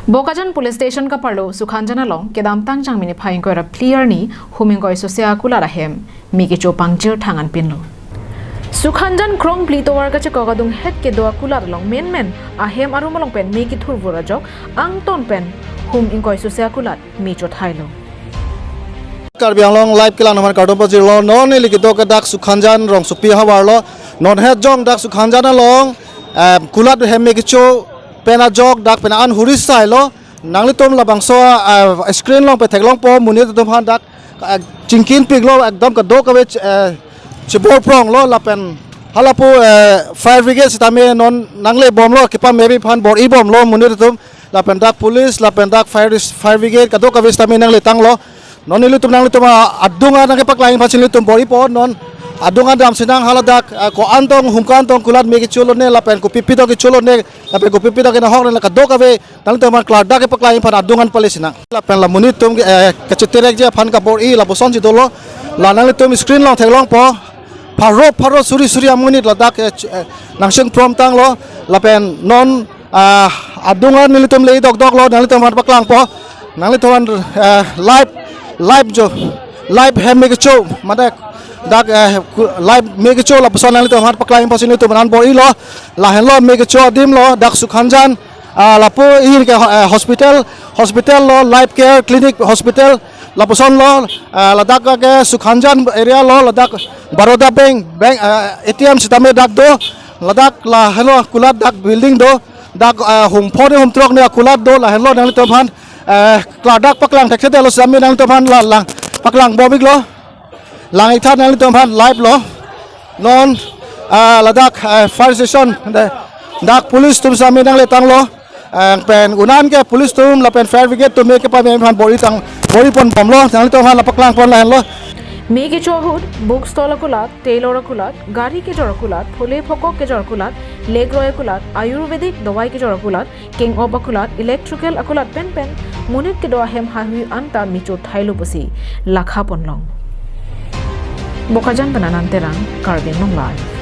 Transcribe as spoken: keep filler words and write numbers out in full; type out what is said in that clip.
Bokajan Police Station kaparlo Sukhanjan along kedamtang Jangmi niphai ingkoi ra phli arni hum ingkoi sose akulat ahem me kecho pangjir thang anpinlo. Sukhanjan krongphli tovar kachekok adunghet kedo akulat along menmen ahem arum along pen me kethurvur ajok angton pen hum ingkoi sose akulat me chothailo. Karbi Anglong Live kelang aphan kardom pajirlo. Non neli kedo ke dak Sukhanjan rongsopi havarlo. Non het jong dak Sukhanjan along, eh, kulat hem me kecho pen ajok dak pen an huri sailo. Nanglitum labangso, eh, screen along pen theklongpo, monit atum aphan dak, eh, chingkinpiklo, ekdom kadokave, eh, chebor pronglo lapen halapu, eh, fire brigade sitame non nanglebomlo, kepamebi aphan bor-ibomlo monit atum, lapen dak police lapen dak fire, fire brigade kadokave sitame nangletanglo. Non nelitum nanglitum a-, adung an nangkepaklang aphan si nelitum bor-ipo non. Adung an damsi nang hala dak, eh, ko-an tong hum ko-an tong kulat me kecholone lapen kopi pi tong kecholone lapen kopi pi tong kenahokne la kadokave nanglitum aphan klardak kepaklang aphan adung an pale si nang. Lapen la monit atum, eh, kachiterekji aphan kabor-i lapuson si dolo. La nanglitum screen along theklongpo. Pharo pharo suri suri amonit ladak, eh, ch-, eh, nangcheng prom tanglo. Lapen non, ah, adung an nelitum le dokdoklo, nanglitum aphan paklangpo. Nanglitum aphan, eh, live, live jo, live hem me kecho, mate dak, eh, ku-, live me kecho lapuson nanglitum aphan paklang aphan si nelitum aphan bor-ilo. Lahenlo me kecho adim lo, dak Sukhanjan, ah, lapu ihin ke, eh, hospital, hospital lo, Life Care Clinic Hospital, lapuson lo, ah, ladak ke Sukhanjan area lo, ladak Baroda Bank, bank, ah, A T M sitame dak do, ladak lahenlo kulat dak building do, dak, ah, hum pho ne hum throk ne kulat do, lahenlo nanglitum aphan, eh, klardak paklang thekthedetlo sitame nanglitum aphan la lang paklangbombiklo. Lang-iktha nanglitum aphan live lo. Non, ah, ladak, ah, fire station, de, dak police atum sitame nangletanglo. Ah, pen unan ke police atum lapen fire brigade atum me kepame aphan bor-itang, bor-iponbomlo. Nanglitum aphan la paklangpon lahenlo. Me kecho ahut, book stall akulat, tailor akulat, gari kejor akulat, phule phokok kejor akulat, legroi akulat, ayurvedic dawai kejor akulat, keng-op akulat, electrical akulat penpen monit kedo ahem haihui anta me chothailo pusi lakhaponlong. Bokajan pen Anand Terang, Karbi Anglong Live.